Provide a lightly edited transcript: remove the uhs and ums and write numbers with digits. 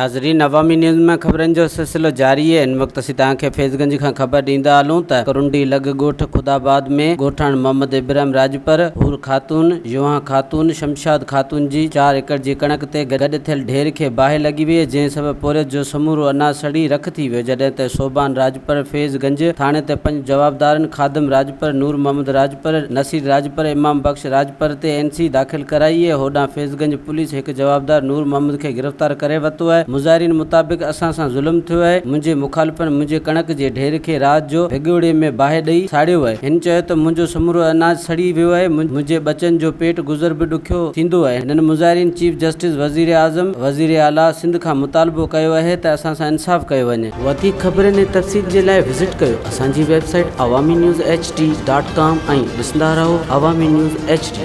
ناظرين عوامي نيوز ۾ خبرن جو سلسلو جاري آهي هن وقت اسين توهان کي فيض گنج کان خبر ڏيندا هلون ته ڪرنڊي لڳ ڳوٺ خدا آباد ۾ ڳوٺاڻ محمد ابراهيم راڄپر، حور خاتون، يوهان خاتون، شمشاد خاتون جي چار ايڪڙ جي ڪڻڪ تي گڏ ٿيل ڍير کي باهه لڳي وئي جنهن سبب پورهيت جو سمورو اناج سڙي رک ٿي ويو جڏهن ته صوبان راڄپر فيض گنج ٿاڻي تي پنج جوابدارن خادم راڄپر، نور محمد راڄپر، نصير راڄپر، امام بخش راڄپر تي اين سي داخل ڪرائي اهي هوڏانهن فيض گنج پوليس هڪ جوابدار نور محمد کي گرفتار ڪري ورتو آهي، مظاهرين مطابق اسان سان ظلم ٿيو آهي، منهنجي مخالفن منهنجي ڪڻڪ جي ڍير کي رات جو ڀڳوڙي ۾ باهه ڏئي ساڙيو آهي، هن چيو ته منهنجو سمورو اناج سڙي ويو آهي، منهنجي ٻچن جو پيٽ گذر به ڏکيو ٿيندو آهي، هنن مظاهرين چيف جسٽس، وزيراعظم، وزيراعليٰ سنڌ کان مطالبو ڪيو آهي ته اسان سان انصاف ڪيو وڃي. وڌيڪ خبرن ۽ تفصيل جي لاء وزٽ ڪيو اسان جي website Awami news H D dot com ۽ ڏسندا رهو عوامي نيوز ايڇ ڊي.